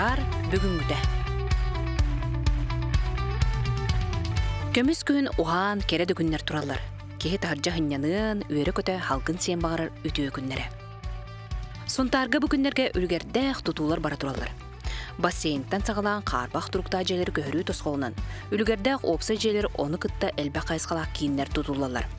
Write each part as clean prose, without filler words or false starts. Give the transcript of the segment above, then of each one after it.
Сунтаар бүгүҥҥүтэ. Көмүс күн уһаан кэрэ да күннэр тураллар. Киһи таһырдьа сынньаныан, үөрэ-көтө халгын сиэн баҕарар үтүө күннэрэ. Сунтаарга бу күннэргэ үлүгэрдээх тутуулар бара тураллар. Бассейнтан саҕалаан хаарбах туруктаах дьиэлэри көһөрүү тосхолунан, үлүгэрдээх уопсай дьиэлэр ону кытта элбэх хайысхалаах кииннэр тутуллаллар.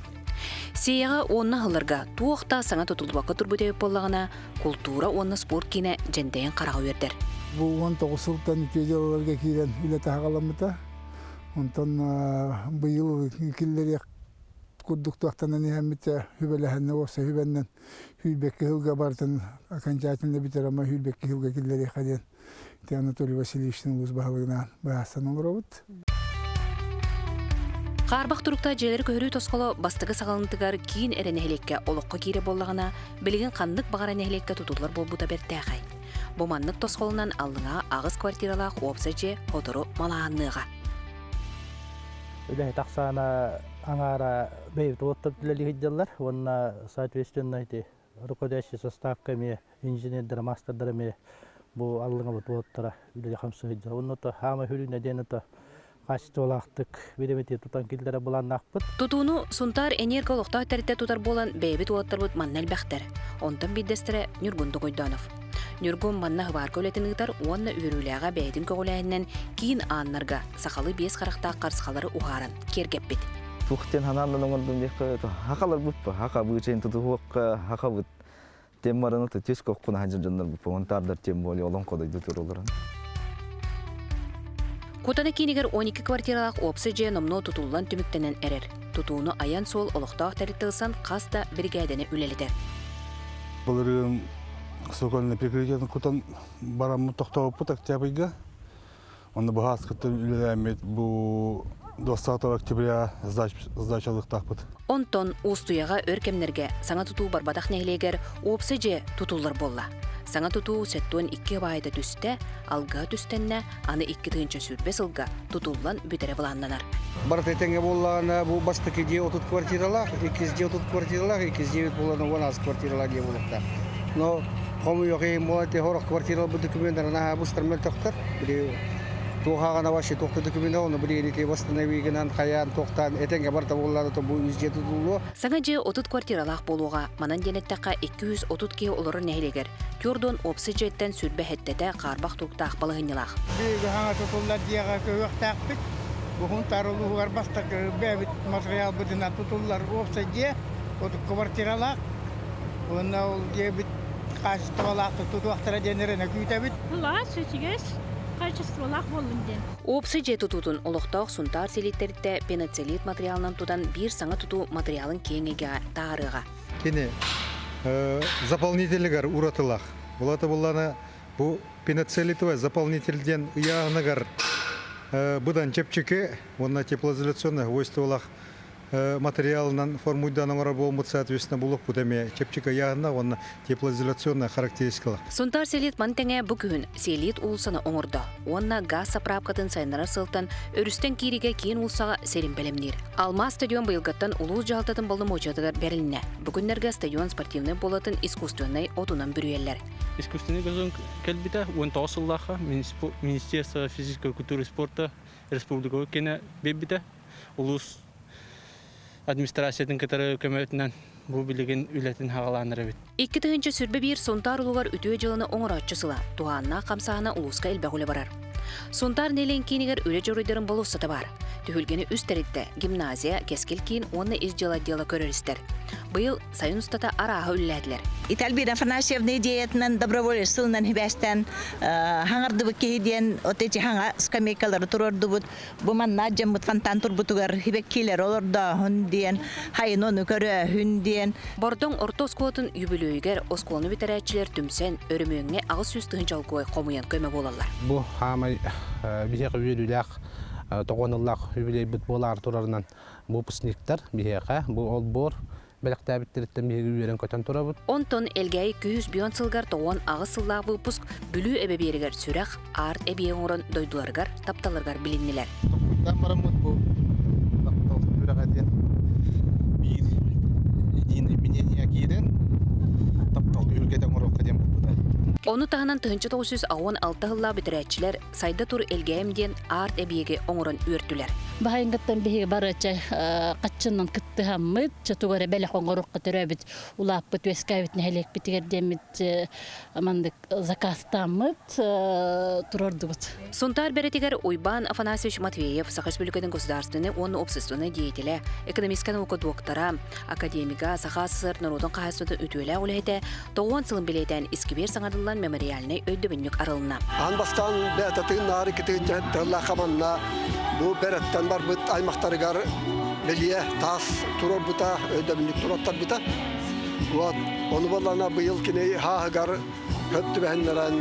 Сиэйэҕэ уонна аһылларга туох да саҥа тутуллубакка турбут эбит буоллаҕына, култуура уонна спорт киинэ дьэндэйэн хараҕа үөрдэр. Бу 19 сылтан үтүө дьыалаларга киирэн үлэ таһаҕаламмыта. Онтон быйыл киллэриэх курдук туохтанан иһэммит сүбэлэһэннэ уопсай сүбэннэн сүүрбэкки сылга барытын окончательно бүтэр ама сүүрбэкки сылга киллэриэххэ диэн ити Анатолий Васильевичтын улуус баһылыгынаан быһаарсан олоробут. Хаарбах туруктаах дьиэлэри көһөрүү тосхоло бастакы саҕаланытыгар киин эрэ нэһилиэккэ олоххо киирэ буоллаҕына, билигин ханнык баҕара нэһилиэккэ тутуллар буолбута бэртээхэй. Бу маннык тосхолунан Аллыҥаҕа аҕыс квартиралаах уопсай дьиэ сотору малааһынныаҕа. Үлэһит ахсаана аҥаара бэйэбит уоттар үлэлии сылдьаллар уонна соответственно ити руководящий составка эмиэ инженердэр, маастардар эмиэ бу аллыҥабыт уоттара үлэлии-хамсыы сылдьар. Онно то хаама хүрүнэ диэн это качестволаахтык бириэмэтигэр тутан киллэрэ былааннаахпыт. Тутууну Сунтаар энерго олохтоох тэрилтэ тутар буолан бэйэбит уолаттарбыт манна элбэхтэр. Онтон биирдэстэрэ Ньургун Догойдонов. Ньургун манна хыбаарка үлэтин ыытар уонна үөрүүлээҕэ бэйэтин көҕүлээһининэн киин ааннарга сахалыы биэс харахтаах харысхалары уһааран киэргэппит. Туох диэн ханааннан оҥордум диэххэ, хахаларбыт ба, хаха быычайын тутуһуохха, хахабыт тем бараны түс кохкун аһа дьоннорбут монтаардар тем более олоҥхо дойду туруларын. Кутана киинигэр 12 квартиралаах уопсай дьиэ номнуо тутуллан түмүктэнэн эрэр. Тутууну айан суол олохтоох тэрилтэ ылсан хас да биригээдэни үлэлэтэр. Былырыын Сокольный прикрытиетын кутан бараммыт тохтообуппут октябрьга. Онно быһаас кытта үлэлээммит бу 20 октября сдачалыахтаахпыт. Онтон Уустуйаҕа өр кэмнэргэ саҥа тутуу барбатах нэһилиэгэр уопсай дьиэ тутуллар буолла. Саҥа тутуу 72 баайда түстэ, алгыһа түстэннэ, аны 2020 сылга тутуллан бүтэрэ былааннанар. Барыта этэҥҥэ буоллаҕына, бу бастакы дьиэ 30 квартиралаах, иккис дьиэ 30 квартиралаах, иккис дьиэбит буоллаҕына 10 квартиралаах дьиэ буолуохтаах. Но хомуйуох иһин буолан ити сорох квартираларбыт документара наһаа быстар мөлтөхтөр. Били туохааҕына вообще туох да документ ону билигин ити восстановигынан хайаан туохтаан этэҥҥэ барыта буоллаҕына то бу үс дьиэ тутуллуо. Саҥа дьиэ 30 квартиралаах буолуоҕа. Манан диэн эттэххэ, 230 киһи олорор нэһилиэгэр Тюрдон уопсай дьиэттэн сүрбэ сэттэтэ хаарбах туруктаах балаһыанньалаах. Биһиги саҥа тутуллар дьиэҕэ көһүөхтээхпит. Бу улууһугар бастакы бэйэбит матырыйаалбытынан тутуллар уопсай дьиэ, 30 квартиралаах. Уонна ол дьиэбит хаачыстыбалаахтык тутуохтара диэн эрэнэ күүтэбит. Былаас үчүгэс, качестволаах буоллун диэн. Уопсай дьиэ тутуутун олохтоох Сунтаар селиттэритэ пеноцеллит матырыйаалынан тутан биир саҥа тутуу матырыйаалын киэҥ эйгэҕэ таһаарыаҕа. Кини заполнителигэр уратылаах. Булата буллана бу пеноцеллитовай заполнитель диэн ыйааһыныгар быдан чэпчэки уонна теплоизоляционнай свойстволаах материалынан формуйдаан оҥорор буолбут соответственно булуохпут эмиэ чэпчэки ыйааһына уонна теплоизоляционная характеристикалар. Сунтаар селит маны тэҥэ бу күһүн селит уулуссаны оҥордо уонна газ сапраапкатын сайыннарар сыалтан өрүстэн кииригэ киин уулуссаҕа сирин бэлэмниир. Алмаас стадион быйылгыттан улуус дьаһалтатын боломуочуйатыгар бэрилиннэ. Бу күннэргэ стадион спортивнай буолатын искусственнай отунан бүрүйэллэр. Искусственный газон кэлбитэ 19 сыллаахха Министерство физической культуры и спорта республикаҕа кэнэ биэрбитэ. Улуус администрациятын кытары көмөтүнэн бу билигин үлэтин хаҕалаан эрэбит. 2021 Сунтаар улуугар үтүө дьыаланы оҥорооччу сыла. Туһааннаах хамсааһына улууска элбэх үлэ барар. Сунтаар нэһилиэгин киинигэр үлэ дьоруойдарын болуоссата баар. Түһүлгэни үс тэрилтэ, гимназия, Кэскил киин уонна ис дьыала отдела көрөр-истэр. Быйыл сайын устата арааһы үлэлээтилэр. Итальбина Афанасьевна идеятынан доброволец сылынан хибээстэн хаҥардыбыт киһи диэн вот эти хаҥа скамейкалары туруордубут. Бу манна дьаммыт фонтан турбутугар хибэккилэр олордооһун диэн, хайын ону көрөөһүн диэн. Бордоҥ орто оскуолатын үбүлүөйүгэр оскуоланы бүтэрээччилэр түмсэн, өрөмүөҥҥэ 800 тыһыынча олкуой хомуйан көмө буолаллар. Бу хаамай биһиэхэ үөрүүлээх тоҕуоналлаах үбүлүөйбүт буолаары турарынан выпускниктар биһиэхэ бу олбуор бэлэхтээбиттэриттэн биһиги үөрэн-көтөн турабыт. Онтон Элгээйи күүс бион сылгар 98 сыллаах выпуск Бүлүү эбэ биэригэр сүрэх, арт эбийиэк оҥорон дойдуларыгар, тапталларыгар билиннилэр. Тохтуйдаан бараммыт бу таптал үрэҕэ диэн биир единый мнение киирэн таптал түһүлгэтэ оҥоруохха диэн буолбута. Ону таһынан 1996 сыллаах бүтэрээччилэр Сайда тур Элгээйим диэн арт-эбийиэги оҥорон үөртүлэр. Баһайынгыттан биһиги бары чэ хаччыннан кыттыһаммыт, чэ тугу эрэ бэлэх оҥоруохха төрөөбүт улааппыт үөскээбит нэһилиэкпитигэр диэммит маннык заказтааммыт турордубут. Сунтаар бэрэтигэр Уйбаан Афанасьевич Матвеев, Саха Республикатын государственнай уонна общественнай деятелэ, экономическай наука доктора, академига, Саха СССР норуотун хаһаайыстыбатын үтүөлээх үлэһитэ, тоҕуон сылын бэлиэтээн искибиэр саҥарыллан мемориальнай өйдөбүнньүк арылынна. Аан бастаан бэйэтэ наар иккитин тыллаах манна бу бэрэттэн барбыт аймахтарыгар бэлиэ таас туруорбута, өйдөбүнньүк туруоттарбыта. Вот, ону буоллаҕына быйыл кини хааһыгар хөп түбэһиннэрэн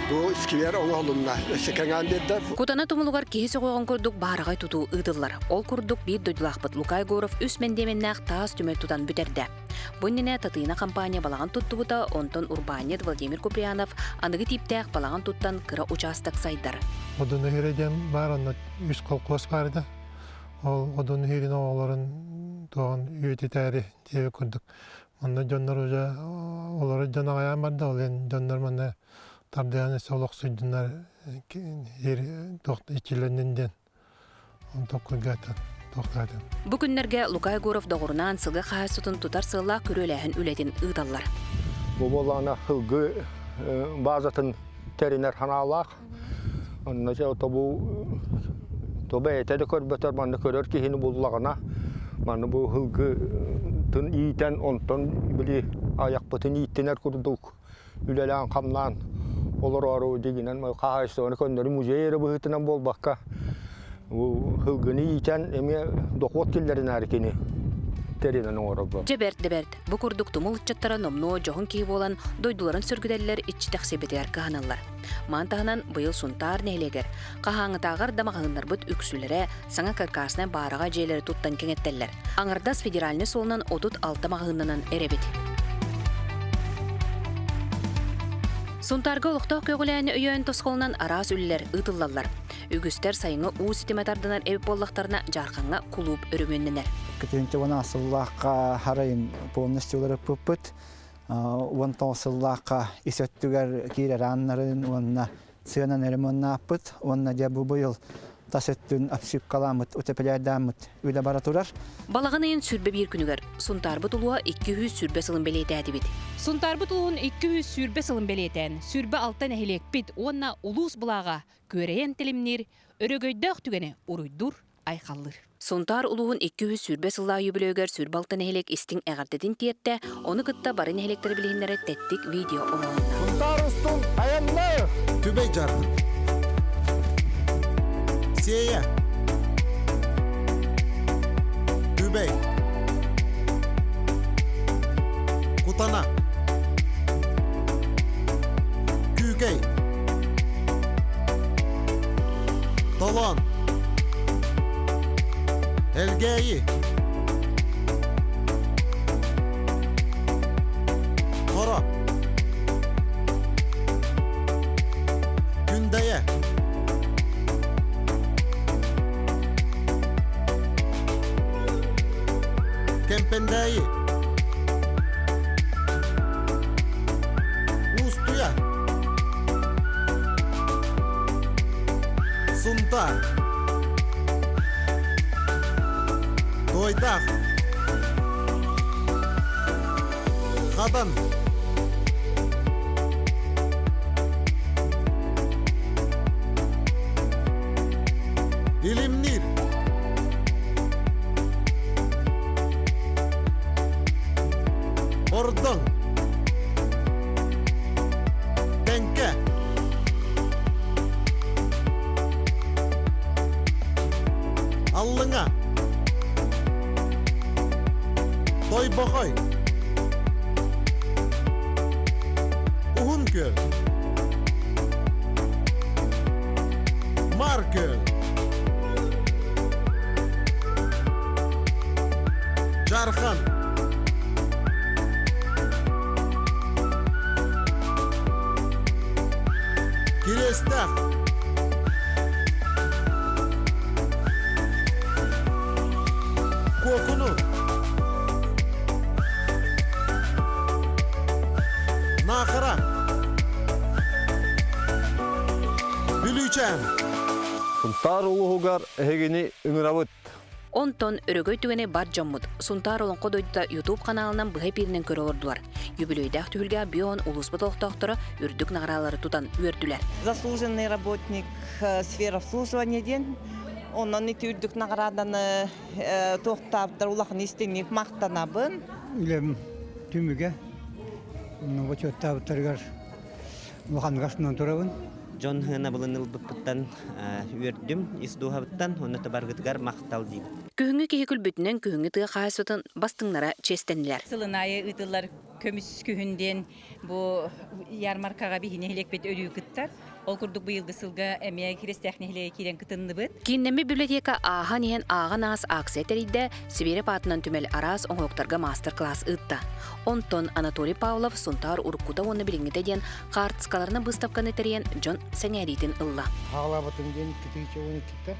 бу сквер оҥоһулунна, өссө кэҥээн биэрдэ. Кутана тумулугар киһи сөҕүөҕүн курдук баараҕай тутуу ыытыллар. Ол курдук биир дойдулаахпыт Лука Егоров үс мэндиэмэннээх таас түмэл тутан бүтэрдэ. Бу иннинэ Татыына компания балаҕан туттубута, онтон урбаанньыт Владимир Куприянов аныгы тииптээх балаҕан туттан кыра учаастак сайдар. Одунуһире диэн баар, онно үс колхоз баар этэ. Ол Одунуһирин оҕолорун туоҕун үйэтитээри диэбит курдук. Манна дьоннор уже олорор дьон аҕайаан барда, ол иһин дьоннор манна тардыһан өссө олохсуйдуннар туох иччилэннин диэн Бу күннэргэ Лука Егоров доҕорунаан сылгы хаһаайыстыбатын тутар сыаллаах күрүөлээһин үлэтин ыыталлар. Бу буоллаҕына сылгы базатын тэринэр санаалаах. Онно тобу тобу бэйэтэ да көрбөтөр манна көрөр киһини буллаҕына манна бу сылгытын иитэн онтон били айахпытын ииттинэр курдук үлэлээн-хамнаан олороору дьиҥинэн хаһаайыстыбаны көннөрү музей эрэ быһыытынан буолбакка сылгыны иитэн эмиэ дохуот киллэринээри кини тэринэн оҥорорбо. Дьэ бэрт да бэрт. Бу курдук тумул ыччаттара номнуо дьоһун киһи буолан дойдуларын сөргүтэллэр, иччитэхсийбитигэр кыһаналлар. Маан таһынан быйыл Сунтаар нэһилиэгэр хаһааҥҥытааҕар да маҕаһыыннарбыт үксүлэрэ саҥа каркаснай баараҕа дьиэлэри туттан кэҥэттэллэр. Аҥардас федеральнай суолунан 36 маҕаһыыннанан эрэбит. Сунтаарга олохтоох көҕүлээни өйөөн тосхолунан араас үлэлэр ыытыллаллар. Үгүстэр сайыҥҥы уу ситимэ тардынар эбит буоллахтарына, Дьаархаҥҥа кулууп өрөмүөннэнэр. Кытыынча уон сыллаахха харайын полностью уларыппыппыт. 19 сыллаахха ис өттүгэр киирэр ааннарын уонна сыанан ремоннааппыт уонна дьэ бу быйыл тас өттүн обшивкаламмыт, утепляйдааммыт үлэ бара турар. Балаҕан ыйын 21 күнүгэр Сунтаарбыт улууһа 220 сылын бэлиэтээтибит. Сунтаарбыт улууһун 220 сылын бэлиэтээн, 26 нэһилиэкпит уонна улуус былааҕа күөрэйэн тилимниир, өрөгөйдөөх түгэни уруйдуур айхаллыыр. Сунтаар улууһун 220 сыллаах үбүлүөйүгэр 26 нэһилиэк истиҥ эҕэрдэтин тиэртэ, ону кытта бары нэһилиэктэри билиһиннэрэ тэттик видео оҥоһунна. Сунтаар устун айаннар! Түбэй дьарҕа. Сиэйэ. Түбэй. Кутана. Күүкэй. Толоон. Элгээйи. Хоро. Күндэйэ. Кэмпэндээйи. Уустуйа. Сунтаар. Туойдаах. Хадан. Илимниир. Бордоҥ. Тэҥкэ. Аллыҥа. Тойбохой. Уһун күөл. Маар күөл. Дьаархан. Кириэстээх. Куокуну. Наахара. Сунтаар улууһугар эһигини ыҥырабыт. Онтон өрөгөй түгэни бар дьоммут Сунтаар Олоҥхо дойдута YouTube ханаалынан быһа эпииринэн көрө олордулар. Үбүлүөйдээх түһүлгэ бион улууспут олохтоохторо үрдүк наҕараалары тутан үөрдүлэр. Заслуженный работник сфера обслуживания диэн онон ити үрдүк наҕарааданы туохтаабыттар улахан истиҥник махтанабын. Үлэм түмүгэ бочуоттаабыттарыгар улаханнык астынан турабын. Дьон сыанабылын ылбыппыттан үөрдүм, ис дууһабыттан уонна табаргытыгар махтал диибин. Күһүҥҥү киһи күлбүтүнэн күһүҥҥү тыа хаһаайыстыбатын бастыҥнара чиэстэннилэр. Сылын аайы ыытыллар көмүс күһүн диэн бу ярмаркаҕа биһи нэһилиэкпит өрүү кыттар. Ол курдук быйылгы сылга эмиэ Киристээх нэһилиэгэ киирэн кытынныбыт. Кииннэммит библиотека ааһан иһэн ааҕан аас акция тэрийдэ, Сибиэрэп аатынан түмэл араас оҥоһуктарга маастар-кылаас ыытта. Онтон Анатолий Павлов Сунтаар уруккута уонна билиҥҥитэ диэн хаартыскаларынан быыстапканы тэрийэн дьон сэҥээриитин ылла. Хаалаабытым диэн 2012-тэ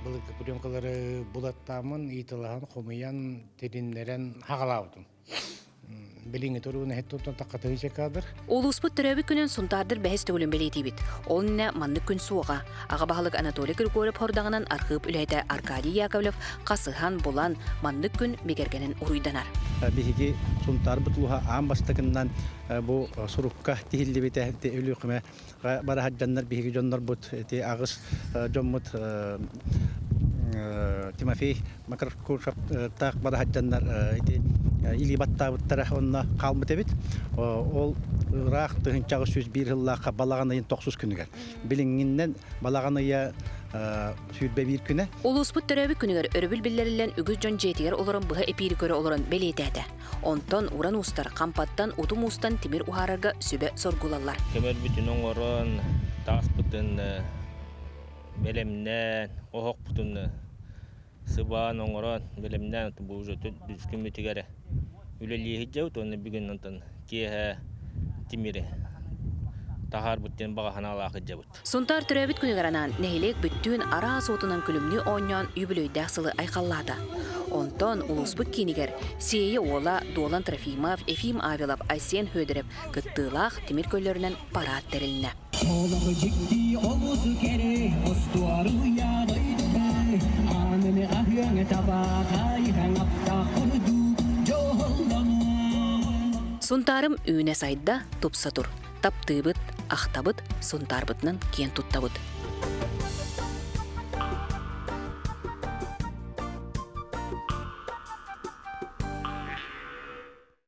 былыргы пленкалары булаттааммын, ыйыталаһан, хомуйан, тилиннэрэн хаҕалаабытым. Билиҥҥи туругун иһит туттан таххатыһы кадр. Улууспут төрөөбүт күнүн Сунтаардыр бэһис төгүлүн бэлиэтиибит. Ол иннинэ маннык күн суоҕа. Аҕа баһылык Анатолий Григорьев хордаҕынан архыып үлэһитэ Аркадий Яковлев хасыһан, булан, маннык күн бигэргэнэн уруйданар. Биһиги Сунтаарбыт улууһа аан бастакыннан бу сурукка тиһиллибитэ Өлүөхүмэ бараһадьаннар биһиги дьоннорбут ити аҕыс дьоммут Тимофей Макаркушевтаах бараһадьаннар ити илии баттаабыттара онно хаалбыт эбит. Ол ыраах 1801 сыллаахха балаҕан ыйын тохсус күнүгэр. Билиҥҥиннэн балаҕан ыйа 21 күнэ. Улууспут төрөөбүт күнүгэр өрөбүл биллэриллэн үгүс дьон дьиэтигэр олорон быһа эпиири көрө олорон бэлиэтээтэ. Онтон уран уустар Хампаттан утум уустан тимир уһаарарга сүбэ соргулаллар. Көмөрбүтүн оҥорон, тааспытын бэлэмнээн, оһохпутун сыбаан оҥорон, бэлэмнээн бу уже күммүтүгэр үлэлии сылдьабыт уонна бүгүн онтон киэһэ тимири таһаарбыт диэн баҕа санаалаах сылдьабыт. Сунтаар төрөөбүт күнүгэр анаан нэһилиэк бүттүүн араас уотунан күлүмнүү оонньоон үбүлүөйдээх сылы айхаллаата. Онтон улууспут киинигэр Сиэйэ уола Дуолан Трофимов, Ефим Авелов, Айсен Федоров кыттыылаах тимир көллөрүнэн парад тэрилиннэ. Сунтаарым үүнэ-сайда, тупса тур. Таптыыбыт, ахтабыт, Сунтаарбытынан киэн туттабыт.